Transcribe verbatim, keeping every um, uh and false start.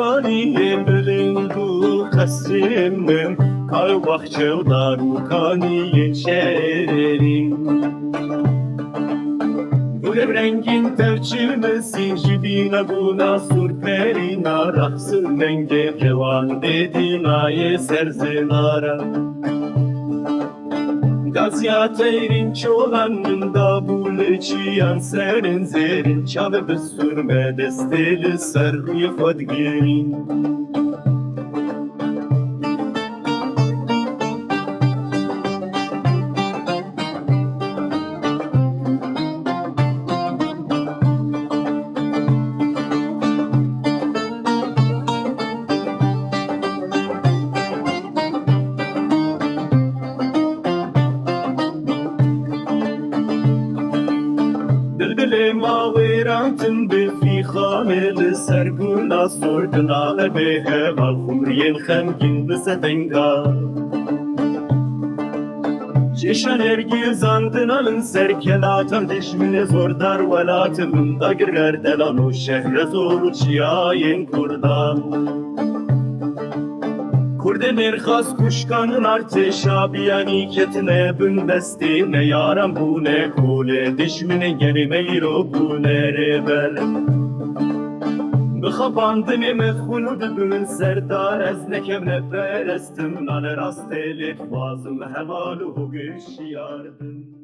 Kaniyê bilind û qesrên min, kar û baxçe û dar û kaniyên şerîn. Gulê rengîn tevçî misîn, jî dîna gula sûrperîna, rexsîn mengê kewan dê dînayê ser zênara. Gaziya teyrîn çolan min dabû li çiyan serên zêrîn, çavê bi sûrme destê li ser rûyê xwe digirîn. Bilbilê ma wêran tim bi fîxanê, li ser gula sor dina lebê heval xumriyên xemgîn bi sedenga. Cêşa nergîzan dina min ser kelatan, dijminê zordar welatê min dagir ger delan û şehre zor û çiyayên kurdan. Kurdê mêrxas kuşkan û artêşa biyanî ketine bin destê me, yaran bûne kolê dijminê, genê me îro bûne rêber. Bi xapandinê me xwin û dibin serdar, ez nekevneperest im, nane rastê lê dixwazim heval û hogişiyar bin.